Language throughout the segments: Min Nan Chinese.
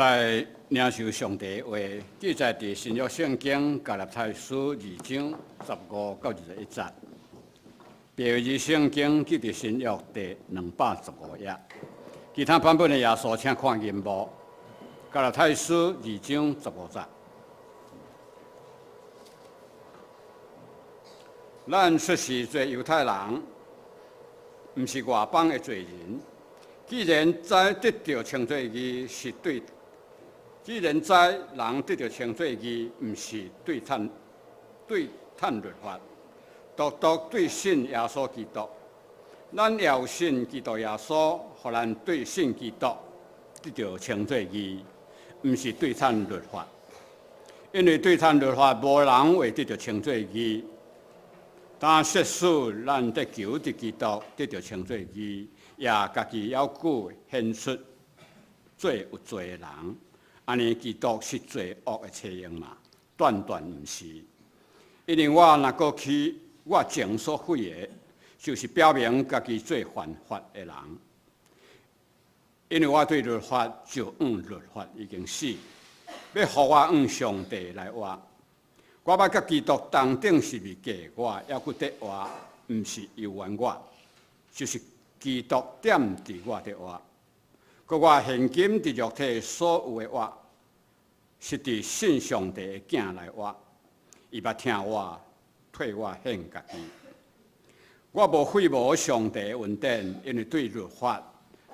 來領受上帝話，記載佇新約聖經加拉太書二章十五到二十一節。白字聖經記佇新約第215頁。其他版本的耶穌請看銀幕。加拉太書二章十五節。咱出世做猶太人，毋是外邦的罪人。既然知得著稱做義是對，既然知人得著稱做義，毋是對趁律法，獨獨對信耶穌基督。咱也有信基督耶穌，予咱對信基督得著稱做義，毋是對趁律法。因為對趁律法，無人會得著稱做義。但設使咱得求佇基督得著稱做義，也家己猶閣顯出做有罪的人。按呢，基督是罪惡的冊用嗎？斷斷毋是。因為我若閣去我前所悔的，就是表明家己做犯法的人。因為我對律法就按律法已經死，欲予我按上帝來活。我捌佮基督同釘十字架，我猶閣得活，毋是由原我，就是基督踮佇我得活。閣我現今佇肉體所有的活，是佇信上帝的囝來活。伊捌疼我，替我獻家己。我無廢無上帝的恩典，因為對律法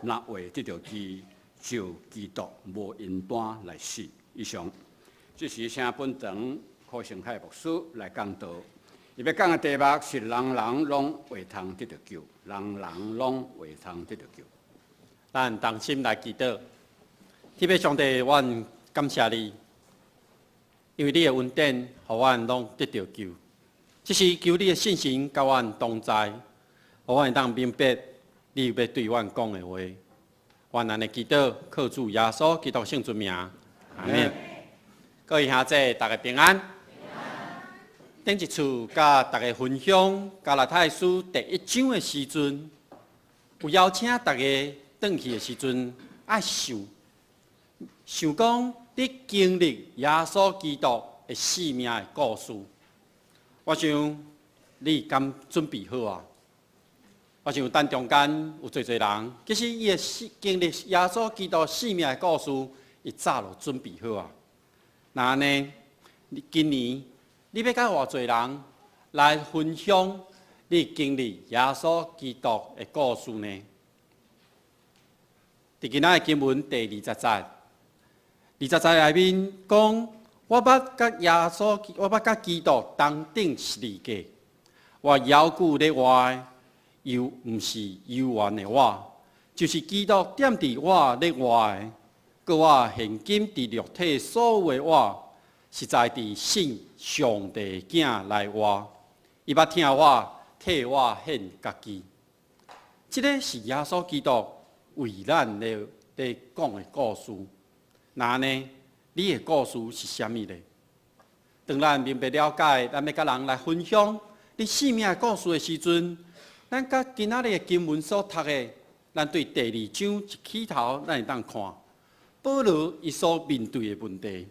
若會得著義，就基督無應當來死。以上，這時請本堂柯成泰牧師來講道。伊欲講的題目是人人攏會通得著救，人人攏會通得著救。咱同心來祈禱，天父上帝，我感謝你，因為你的恩典，予阮攏得著救。這時求你的聖神佮阮同在，予阮會當明白你欲對阮講的話。阮按呢祈禱，靠主耶穌基督聖尊名，阿們。各位兄弟，大家平安。頂一次佮大家分享加拉太書第一章的時陣，有邀請大家轉去的時陣，愛想想講你經歷耶穌基督的生命的故事。我想你敢準備好啊？我想咱中間有濟濟人，其實伊的經歷耶穌基督生命的故事，伊早就準備好啊。那按呢，今年你欲佮偌濟人來分享你經歷耶穌基督的故事呢？佇今仔的經文第二十節，二十節內面講：我捌佮耶穌，我捌佮基督同釘十字架，我猶閣咧活的，猶毋是由原的我，就是基督踮佇我咧活的。閣我現今佇肉體所有的活，實在佇信上帝囝來活。伊捌疼我，替我獻家己。這个是耶穌基督為咱咧咧講的故事。那按呢，你的故事是啥物呢？當咱明白了解，咱欲佮人來分享你生命的故事的時陣，咱佮今仔日的經文所讀的，咱對第二章一起頭，咱會當看保羅伊所面對的問題。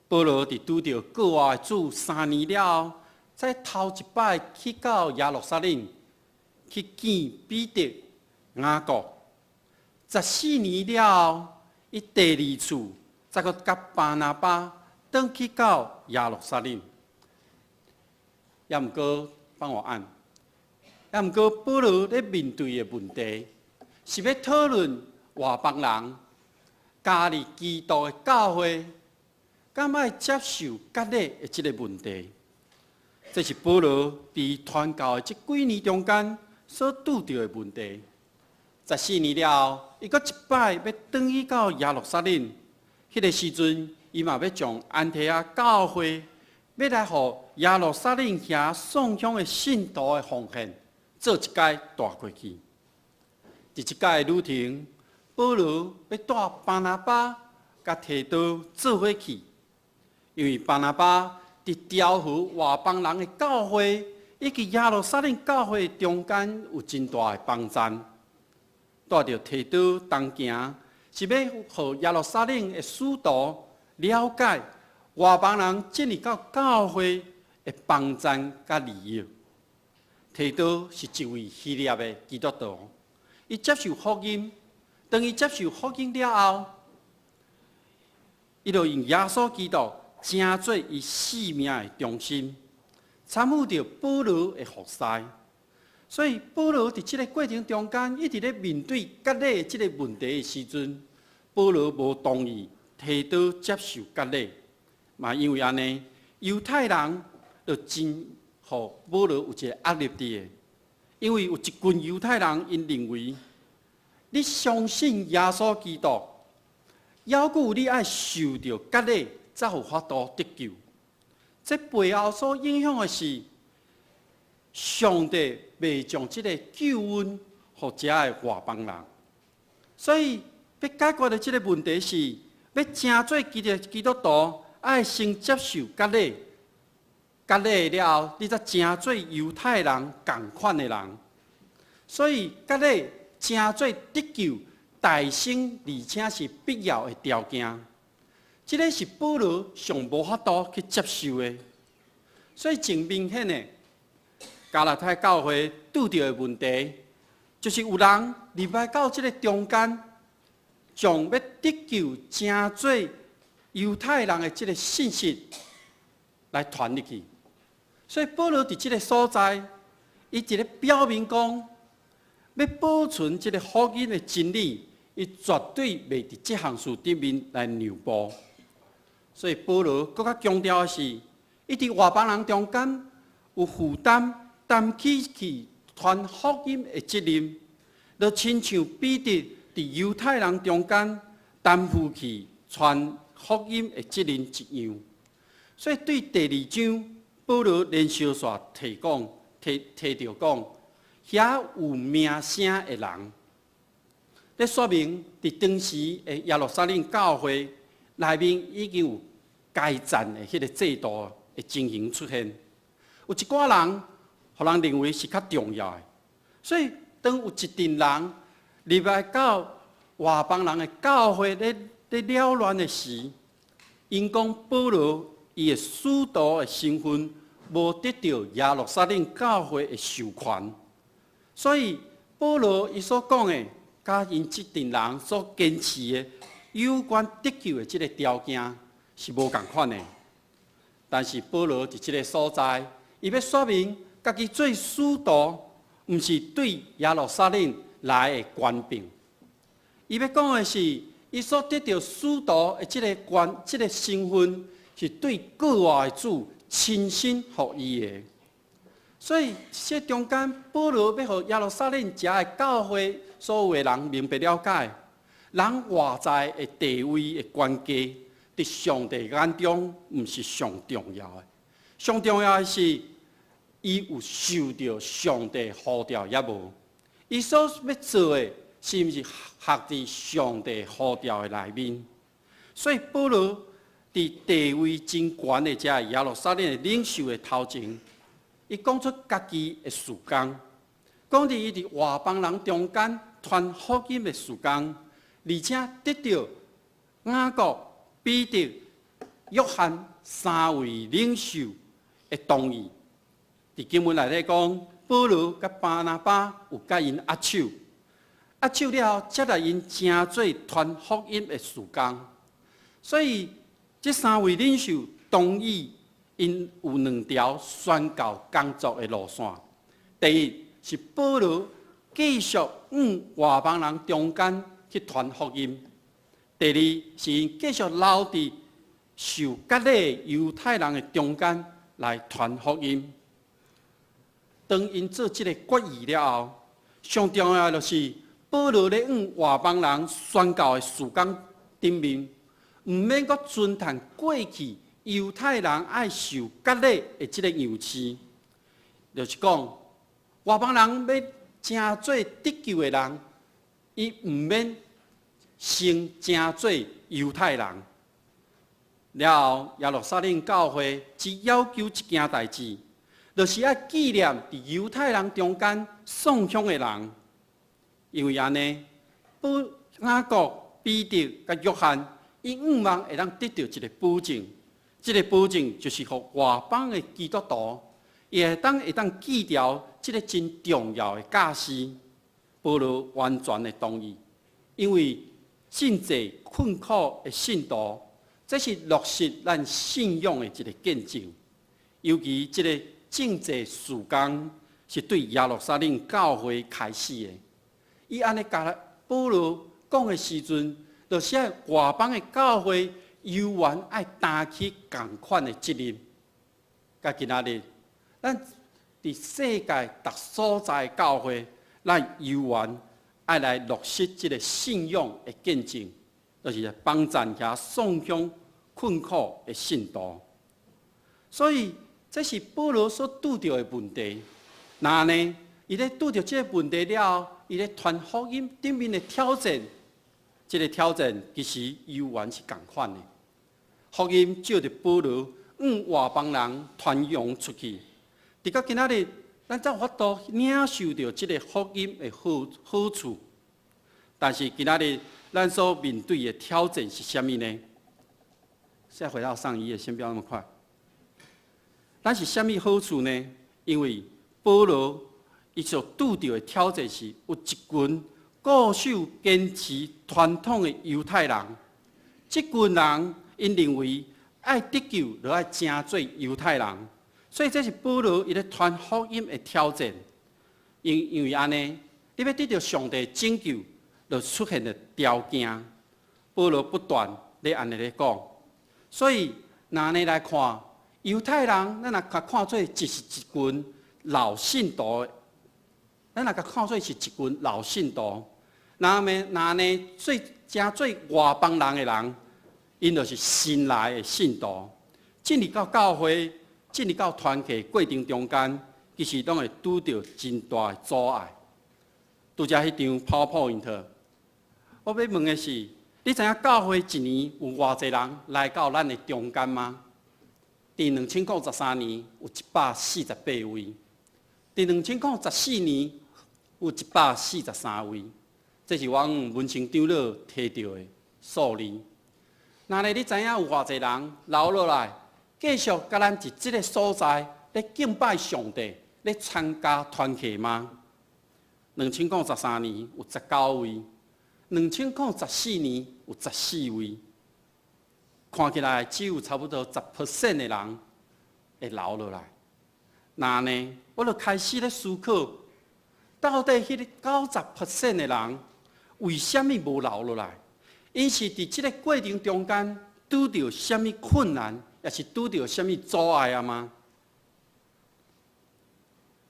保羅佇拄著過活的主三年了後，才頭一擺去到耶路撒冷去見彼得、雅各。14年了後，伊第二次才閣佮巴拿巴轉去到耶路撒冷。猶毋過幫我按。猶毋過保羅咧面對的問題，是欲討論外邦人加入基督的教會，敢愛接受割禮的這个問題。這是保羅佇傳教的這幾年中間所拄著的問題。十四年了後，伊閣一擺欲轉去到耶路撒冷，彼个時陣，伊嘛欲將安提阿教會欲來予耶路撒冷遐送香的信徒的奉獻，做一解帶過去。佇這擺的旅程，保羅欲帶巴拿巴佮提多做伙去，因為巴拿巴佇調和外邦人的教會以及耶路撒冷教會中間有真大的幫贊。帶著提多同行，是欲予耶路撒冷的使徒了解外邦人進入到教會的幫贊佮利益。提多是一位希臘的基督徒，伊接受福音，當伊接受福音了後，伊就用耶穌基督成做伊生命的中心，參與著保羅的服侍。所以保羅佇這个過程中間，一直咧面對割禮這个問題的時陣，保羅無同意提多接受割禮，嘛因為按呢，猶太人就真予保羅有一个壓力佇的，因為有一群猶太人𪜶認為，你相信耶穌基督，猶閣你愛受著割禮，才有法度得救。這背後所影響的是，上帝袂將這个救恩予遮的外邦人，所以欲解決的這个問題是，欲成做基督徒，愛先接受割禮，割禮了後，你才成做猶太人仝款的人。所以割禮成做得救代身，而且是必要的條件。這个是保羅上無法度去接受的，所以真明顯的，加拉太教會拄著的問題，就是有人入來到這个中間，將欲得救成做猶太人的這个信息來傳入去。所以保羅佇這个所在，伊佇咧表明講，欲保存這个福音的真理，伊絕對袂佇這項事頂面來讓步。所以保羅閣較強調的是，伊佇外邦人中間有負擔擔起去傳福音的責任，就親像彼得佇猶太人中間擔負起傳福音的責任一樣。所以對第二章，保羅連續煞提講提提著講，遐有名聲的人，咧說明佇當時的耶路撒冷教會內面已經有階層的彼个制度的情形出現，有一寡人，予人認為是較重要的，所以當有一陣人入來到外邦人的教會咧擾亂的時，𪜶講保羅伊的使徒的身份無得著耶路撒冷教會的授權，所以保羅伊所講的，佮𪜶這陣人所堅持的有關得救的這个條件是無仝款的。但是保羅佇這个所在，伊欲說明家己做使徒，毋是對耶路撒冷來的權柄。伊欲講的是，伊所得著使徒的這个權、這个身份，是對過活的主親身予伊的。所以，這中間保羅欲予耶路撒冷遮的教會所有的人明白了解，人外在的地位的關係，佇上帝眼中毋是上重要的。上重要的是，伊有受著上帝呼召抑無？伊所欲做的，是毋是合佇上帝呼召的內面？所以保羅佇地位真懸的遮耶路撒冷的領袖的頭前，伊講出家己的事工，講佇伊佇外邦人中間傳福音的事工，而且得著雅各、彼得、約翰三位領袖的同意。佇經文內底講，保羅佮巴拿巴有佮𪜶握手，握手了後，才來𪜶成做傳福音的事工。所以，這三位領袖同意，𪜶有兩條宣教工作的路線。第一是保羅繼續往外邦人中間去傳福音；第二是𪜶繼續留佇受割禮猶太人的中間來傳福音。當𪜶做這个決議了後，上重要的就是保羅咧往外邦人宣教的事工頂面，毋免閣尊趁過去猶太人愛受割禮的這个樣式，就是講外邦人欲成做得救的人，伊毋免先成做猶太人。了後，耶路撒冷教會只要求一件代誌，就是愛紀念佇猶太人中間送香的人，因為按呢，保雅各、彼得佮約翰，𪜶向望會當得著一个保證，這个保證就是予外邦的基督徒，伊會當記牢這个真重要的教示。保羅完全的同意，因為賑濟困苦的信徒，這是落實咱信仰的一个見證。尤其這个賑濟事工是對耶路撒冷教會開始的。伊按呢共保羅講的時陣，就是愛外邦的教會猶原愛擔起仝款的責任。佮今仔日，咱佇世界逐所在教會，咱猶原愛來落實這个信仰的見證，就是幫贊遐喪鄉困苦的信徒。所以，這是保羅所拄著的問題。那呢，伊咧拄著這个問題了後，伊咧傳福音頂面的挑戰，這个挑戰其實猶原是仝款的。福音藉著保羅向外邦人傳揚出去，直到今仔日，咱才有法度領受著這个福音的好好處。但是今仔日咱所面對的挑戰是啥物呢？現在回到上一頁，先不要那麼快。咱是啥物好處呢？因為保羅伊所拄著的挑戰是，有一群固守堅持傳統的猶太人，這群人𪜶認為愛得救，就愛成做猶太人，所以這是保羅伊咧傳福音的挑戰。因為按呢，你欲得著上帝拯救，就出現了條件。保羅不斷咧按呢咧講，所以若按呢來看，猶太人，咱若共看做就是一群老信徒，咱若共看做是一群老信徒，那麼若按呢做成做外邦人的人，𪜶就是新來的信徒，進入到教會，進入到團契過程中間，其實攏會拄著真大的阻礙。拄才彼張 PowerPoint，我欲問的是，你知影教會一年有偌濟人來到咱的中間嗎？佇2013年有148位，佇2014年有143位，這是我文成長老提著的數字。若咧你知影有偌濟人留落來，繼續佮咱佇這个所在咧敬拜上帝，咧參加團契嗎？2013年有19位，2014年有14位，看起來只有差不多10% 的人會留落來。那呢，我就開始咧思考，到底彼个90% 的人為啥物無留落來？𪜶是佇這个過程中間拄著啥物困難，抑是拄著啥物阻礙啊嗎？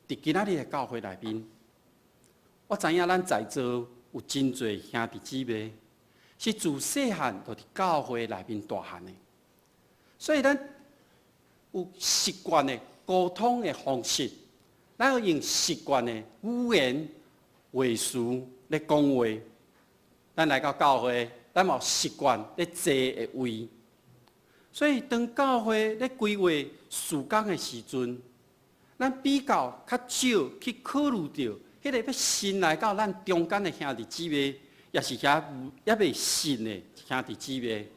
佇今仔日的教會內面，我知影咱在座有真濟兄弟姊妹，是自細漢就佇教會內面大漢的，所以咱有習慣的溝通的方式，咱有用習慣的語言話詞咧講話。咱來到教會，咱嘛有習慣咧坐的位，所以當教會咧規劃事工的時陣，咱比較較少去考慮著彼个欲新來到咱中間的兄弟姊妹，抑是遐猶未信的兄弟姊妹，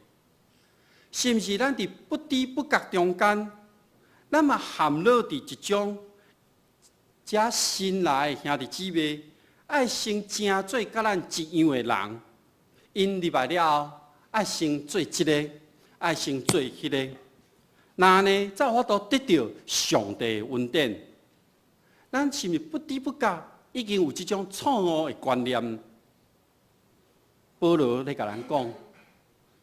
是毋是咱佇不知不覺中間，咱嘛陷落佇一種遮新來的兄弟姊妹，愛先成做佮咱一樣的人，𪜶入來了後，愛先做這个，愛先做彼个，那按呢，才有法度得著上帝的恩典。咱是毋是不知不覺已經有這種錯誤的觀念？保羅咧共咱講，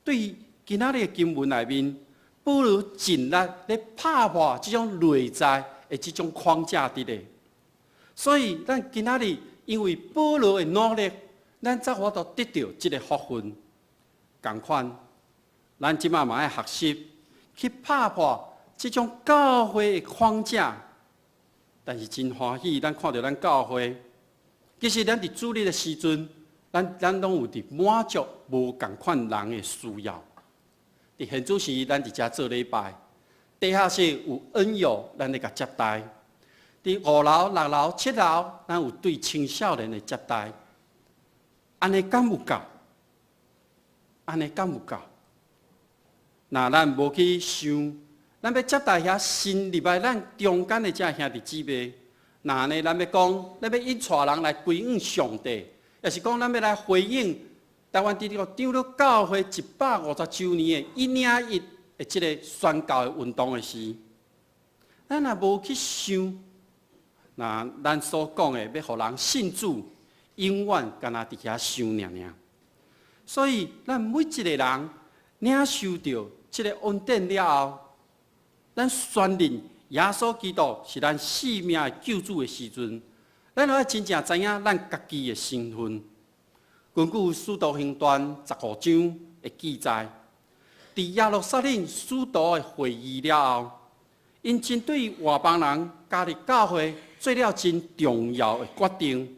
對今仔日的經文內面，保羅盡力咧拍破這種內在的這種框架佇咧。所以，咱今仔日因為保羅的努力，咱才有法度得著這个福分。仝款，咱這馬嘛愛學習去拍破這種教會的框架。但是真歡喜，咱看著咱教會，其實咱佇主日的時陣，咱攏有佇滿足無仝款人的需要。佇現主時，咱佇遮做禮拜，地下室有恩友，咱咧共接待。佇五樓、六樓、七樓，咱有對青少年的接待。按呢敢有夠？按呢敢有夠？若咱無去想，咱欲接待遐新入來咱中間的這兄弟姊妹，若按呢咱欲講，咱欲引帶人來歸向上帝，抑是講咱欲來回應台灣基督長老教會150週年的一領一的這个宣教的運動的時，咱若無去想，那咱所講的欲予人信主，永遠干焦佇遐想爾爾。所以，咱每一个人領受著這个恩典了後，咱宣認耶穌基督是咱性命的救主的時陣，咱愛真正知影咱家己的身份。根據《使徒行傳》15章的記載，佇耶路撒冷使徒的會議了後，𪜶針對外邦人加入教會做了真重要的決定。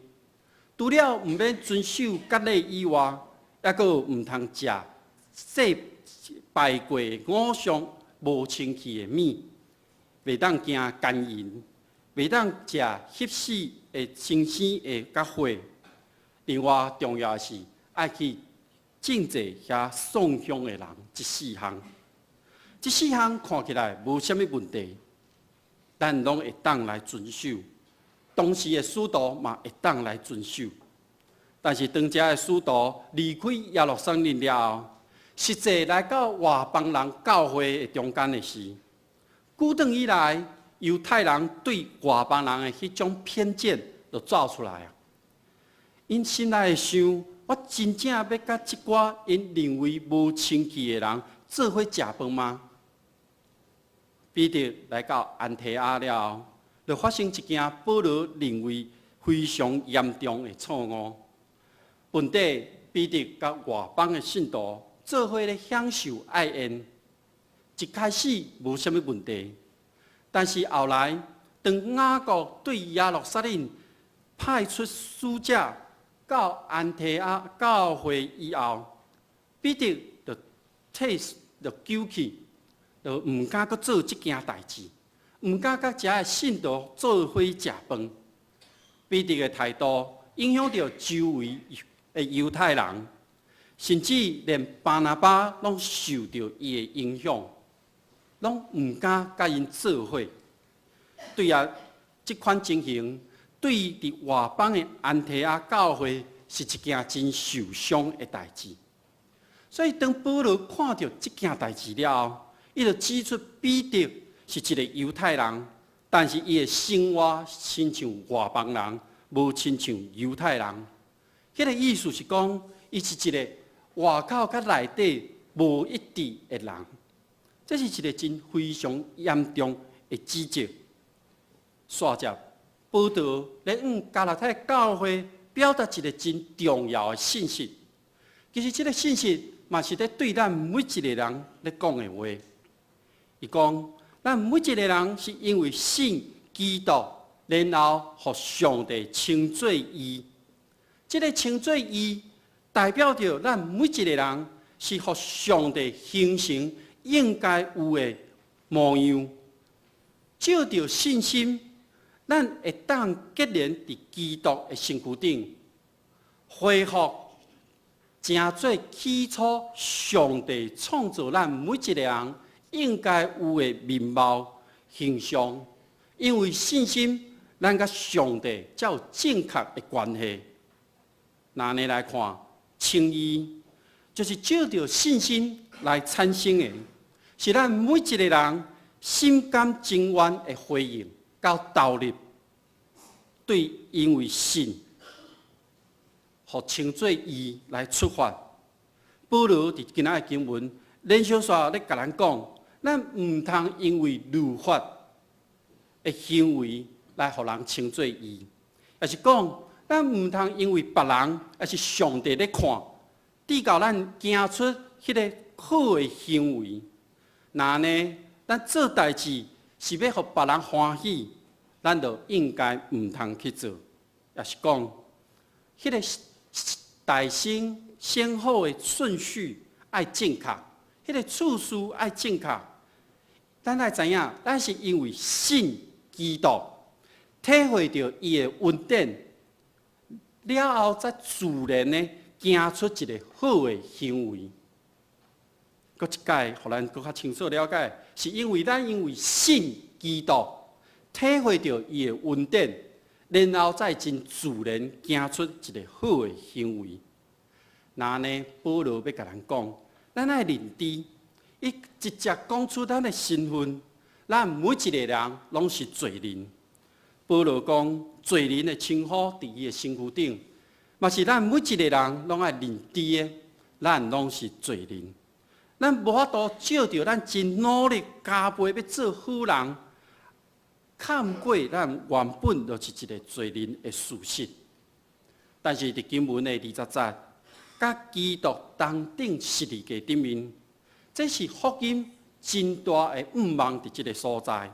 除了毋免遵守割禮以外，抑閣毋通食祭拜過偶像無清氣的物，袂當行姦淫，袂當食翕死的牲牲的佮血。另外重要的是，愛去敬祭遐送香的人，這四項。這四項看起來無啥物問題，咱攏會當來遵守。當時的使徒嘛會當來遵守。但是當這个使徒離開耶路撒冷了後，實際來到外邦人教會的中間的時，久長以來猶太人對外邦人的彼種偏見就走出來啊！𪜶心內會想：我真正欲佮這寡𪜶認為無清氣的人做伙食飯嗎？彼得來到安提阿了後，就發生一件保羅認為非常嚴重的錯誤。本底彼得佮外邦的信徒做伙咧享受愛宴，一開始無啥物問題，但是後來當雅各對耶路撒冷派出使者到安提阿教會以後，彼得就退就糾去，就毋敢閣做這件代誌，毋敢佮遮的信徒做伙食飯。彼得的態度影響著周圍的猶太人，甚至連巴拿巴攏受著伊的影響，攏毋敢佮𪜶做伙。對啊，這款情形對佇外邦的安提阿教會是一件真受傷的代誌。所以當保羅看著這件代誌了後，伊就指出彼得是一个猶太人，但是伊的生活親像外邦人，無親像猶太人。彼个意思是講，伊是一个外口佮內底無一致的人。這是一个真非常嚴重的指責。煞接保羅咧向加拉太教會表達一个真重要的信息。其實這个信息嘛是咧對咱每一个人咧講的話。伊講，咱每一个人是因為信基督，然後予上帝稱做義。這个稱做義，代表著咱每一个人是予上帝形成應該有的模樣。藉著信心，咱會當結連佇基督的身軀頂，恢復成做起初上帝創造咱每一个人應該有的面貌形象。因為信心，咱佮上帝才有正確的關係。若按呢來看，稱義就是藉著信心來產生的，是咱每一个人心甘情願的回應，佮投入，對因為信，予稱做義來出發。保羅佇今仔的經文，連續煞咧共咱講，咱毋通因為律法的行為來予人稱做義，抑是講，咱毋通因為別人，抑是上帝咧看，直到咱行出彼个好的行為。若按呢，咱做代誌是欲予別人歡喜，咱就應該毋通去做。抑是講，彼个代先先後的順序愛正確，彼个次序愛正確。咱愛知影，咱是因為信基督，體會著伊的恩典，了後才自然的行出一个好的行為。閣一擺，予咱閣較清楚了解，是因為咱因為信基督，體會著伊的恩典，然後再真自然行出一个好的行為。那呢，保羅欲共咱講，咱愛認知，伊直接講出咱的身份，咱每一個人攏是罪人。保羅講，罪人的稱呼佇伊的身軀頂，嘛是咱每一個人攏愛認知的，咱攏是罪人。咱無法度藉著咱真努力加倍欲做好人，較毋過咱原本就是一個罪人的事實。但是佇經文的二十節，佮基督同釘十字架頂面，這是福音真大的向望佇這个所在。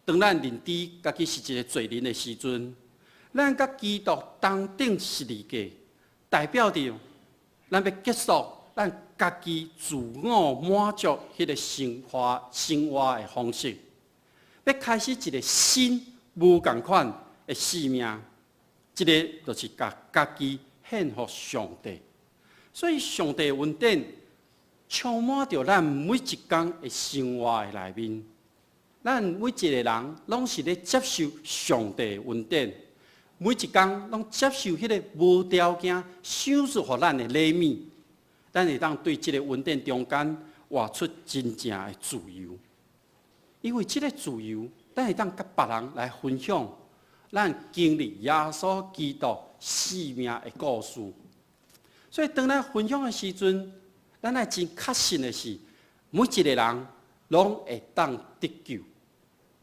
當咱認知家己是一個罪人的時陣，咱佮基督同釘十字架，代表著咱欲結束咱家己自我滿足彼个生活的方式，欲開始一個新無仝款的生命。這个就是共家己獻予上帝。所以上帝恩典充滿著咱每一工的生活的內面。咱每一個人攏是咧接受上帝恩典，每一工攏接受彼个無條件賞賜予咱的禮物。咱會當對這个恩典中間活出真正的自由，因為這个自由，咱會當佮別人來分享咱經歷耶穌基督生命的故事。所以當咱分享的時陣，咱愛真確信的是，每一個人攏會當得救。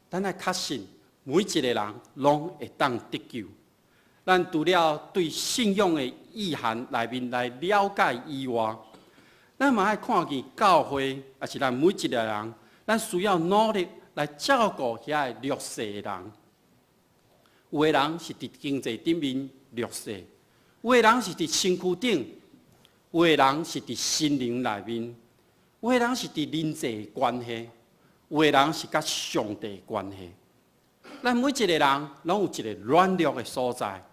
咱愛確信，每一個人攏會當得救。咱除了對信仰的意涵內面來了解以外，咱嘛愛看見教會，抑是咱每一個人，咱需要努力來照顧遐个弱勢的人。有的人是佇經濟頂面弱勢，有的人是佇身軀頂，有的人是佇心靈內面，有的人是佇人際關係，有的人是佮上帝關係。咱每一個人攏有一个軟弱的所在，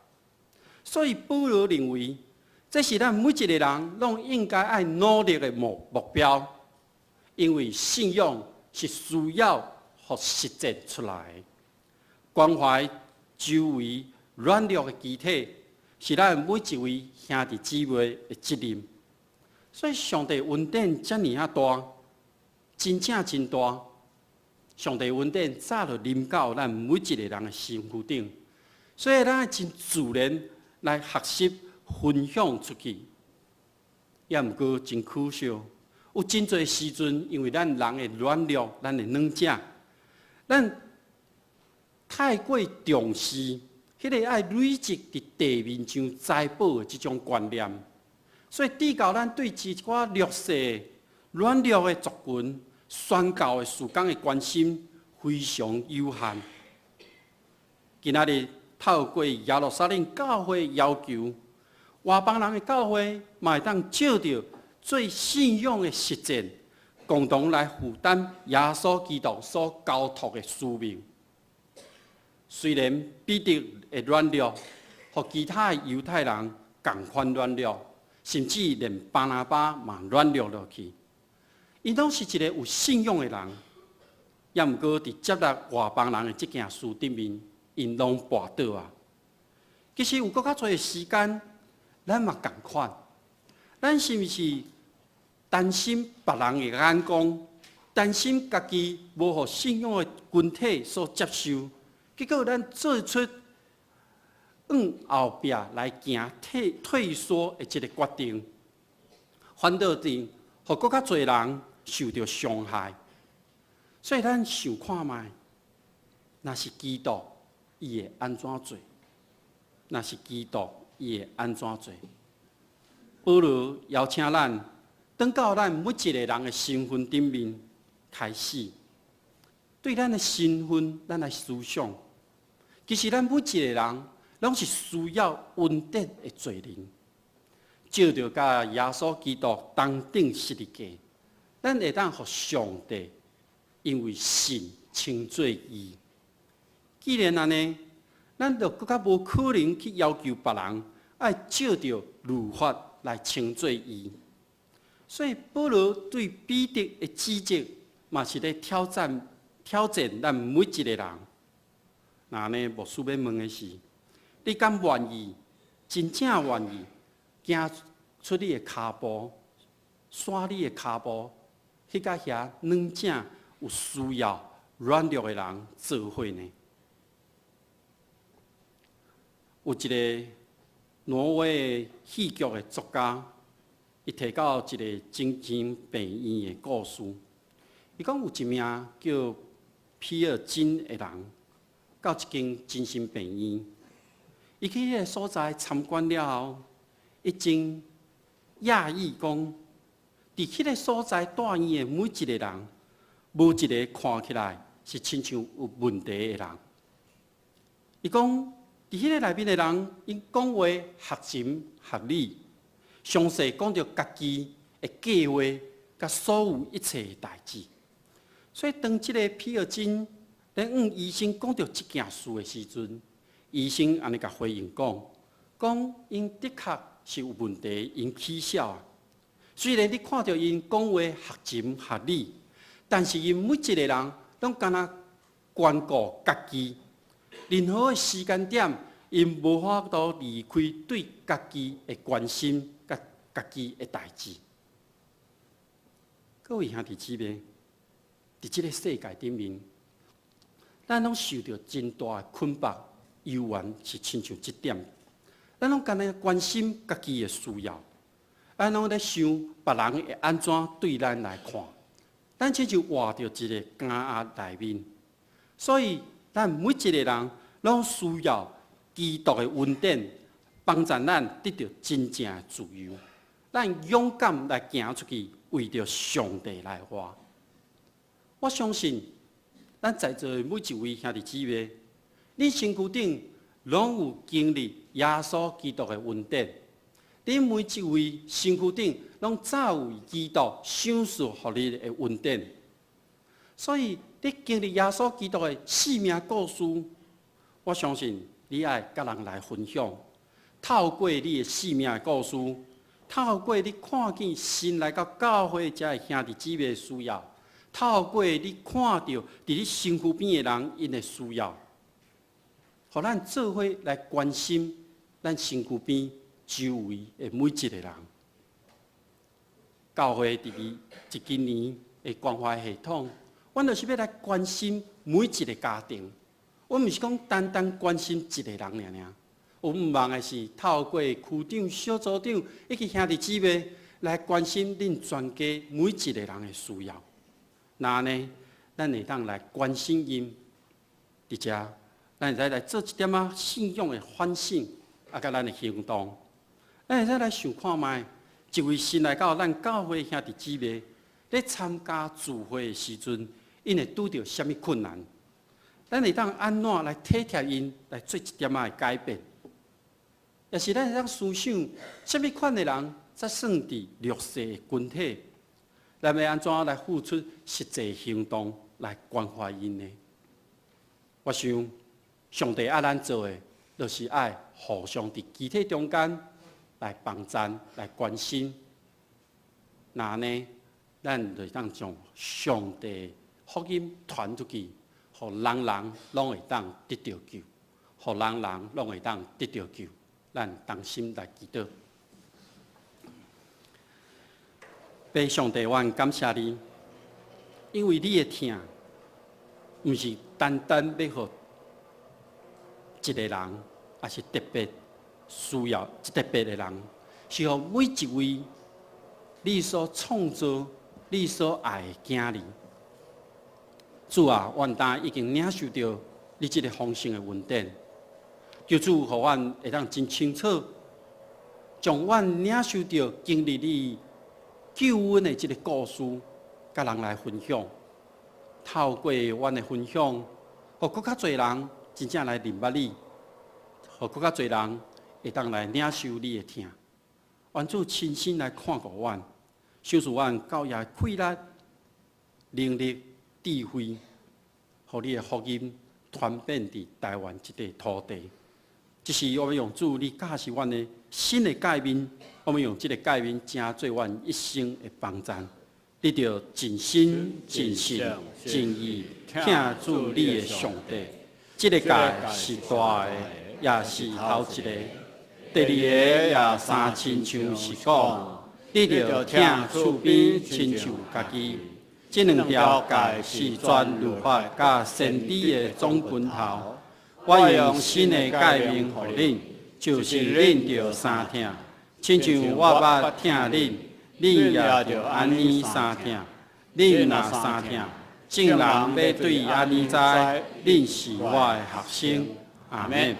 所以保羅認為，這是咱每一個人攏應該愛努力的目標，因為信仰是需要予實踐出來。關懷周圍軟弱的肢體，是咱每一位兄弟姊妹的責任。所以上帝恩典遮爾仔大，真正真大。上帝恩典早就臨到咱每一個人的身軀頂，所以咱愛真自然來學習分享出去。也毋過真可惜，有真濟時陣，因為咱人的軟弱，咱的軟正，咱太過重視彼个愛累積佇地面上財寶的這種觀念，所以致到咱對一寡弱勢、軟弱的族群，宣教的事工的關心非常有限。今仔日透過耶路撒冷教會要求，外邦人的教會嘛會當藉著做信仰的實踐，共同來負擔耶穌基督所交託的使命。雖然彼得的軟弱，予其他的猶太人仝款軟弱，甚至連巴拿巴嘛軟弱落去。𪜶攏是一个有信仰的人，也毋過佇接納外邦人的這件事頂面，𪜶攏跋倒啊。其實有閣較濟的時間，咱嘛仝款。咱是毋是擔心別人的眼光，擔心家己無予信仰的群體所接受，結果咱做出往後壁來行退縮的這个決定，反倒佇予閣較濟人受著傷害。所以咱想看覓，若是基督，伊會按怎做？若是基督，伊會按怎做？保羅邀請咱，轉到咱每一个人的身份頂面開始，對咱的身份，咱來思想。其實咱每一个人，攏是需要恩典的罪人，藉著佮耶穌基督同釘十字架，咱會當予上帝因為信稱做義。既然按呢，咱就閣較無可能去要求別人愛照著律法來稱做義。所以保羅對彼得的指責，嘛是咧挑戰挑戰咱每一個人。那呢，牧師欲問的是：你敢願意，真正願意行出你的跤步，徙你的跤步，去佮遐軟正有需要軟弱的人做伙呢？有一個挪威戲劇的作家，伊提到一個精神病院的故事。伊講有一名叫皮爾金的人，到一間精神病院，伊去彼个所在參觀了後，伊真訝異講，佇彼個所在住院的每一個人，無一個看起來是親像有問題的人。伊講，佇彼個內面的人，𪜶講話合情合理，詳細講著家己的計劃，佮所有一切的代誌。所以當這个皮爾金咧向醫生講著這件事的時陣，醫生按呢共回應講，講𪜶的確是有問題，𪜶起痟啊。雖然你看著𪜶講話合情合理，但是𪜶每一个人攏敢若關顧家己，任何的時間點，𪜶無法度離開對家己的關心，佮家己的代誌。各位兄弟姊妹，佇這个世界頂面，咱攏受著真大的捆綁，猶原是親像這點，咱攏干焦關心家己的需要，咱攏咧想別人會按怎對咱來看，咱親像活佇一个監獄內面，所以咱每一個人攏需要基督的恩典，幫助咱得著真正的自由，咱勇敢來行出去，為著上帝來活。我相信，咱在座的每一位兄弟姊妹，恁身軀頂攏有經歷耶穌基督的恩典，恁每一位身軀頂攏早有基督賞賜予你的恩典。所以，你經歷耶穌基督的生命故事，我相信你愛佮人來分享。透過你的生命的故事，透過你看見新來到教會遮的兄弟姊妹的需要，透過你看著佇你身軀邊的人𪜶的需要，予咱做伙來關心咱身軀邊周圍的每一個人。教會佇這幾年的關懷系統，阮就是欲來關心每一個家庭。阮毋是講單單關心一個人爾爾，阮望的是透過區長、小組長以及兄弟姊妹來關心恁全家每一個人的需要。那呢，咱會當來關心𪜶，佇遮，咱會使來做一點仔信仰的反省，啊，佮咱的行動。咱會使來想看覓，一位新來到咱教會兄弟姊妹，咧參加聚會的時陣，𪜶會拄著啥物困難？咱會當按怎來體貼𪜶，來做一點仔的改變？抑是咱會當思想，啥物款的人才算佇弱勢的群體？咱欲按怎來付出實際行動來關懷𪜶呢？我想，上帝愛咱做的，就是愛互相佇肢體中間來幫贊、來關心。那呢，咱就會當將上帝福音傳出去，予人人攏會當得著救，予人人攏會當得著救。咱同心來祈禱。父上帝，我感謝你，因為你的疼，毋是單單欲予一個人，抑是特別需要特別的人，是予每一位你所創造、你所愛的囝兒。主啊，阮今已經領受著你這个豐盛的恩典，求主予阮會當真清楚，將阮領受著經歷你救恩的這个故事，佮人來分享。透過阮的分享，予閣較濟人真正來認捌你，予閣較濟人會當來領受你的疼。願主親身來看顧阮，賞賜阮教會氣力、能力、智慧，予你的福音傳遍佇台灣這塊土地。這是我欲用主你教示阮的新的誡命，我們用這個誡命成做阮一生的榜範。你著盡心、盡性、盡意疼主你的上帝。這個誡是大的，也是頭一個。第二個也相親像是講，你著疼厝邊親像家己。這兩條誡是全律法佮先知的總本頭。我用新的誡命予恁，就是恁著相疼，親像我捌疼恁，恁也著按呢相疼。恁若相疼，眾人欲對按呢知，恁是我的學生。阿們。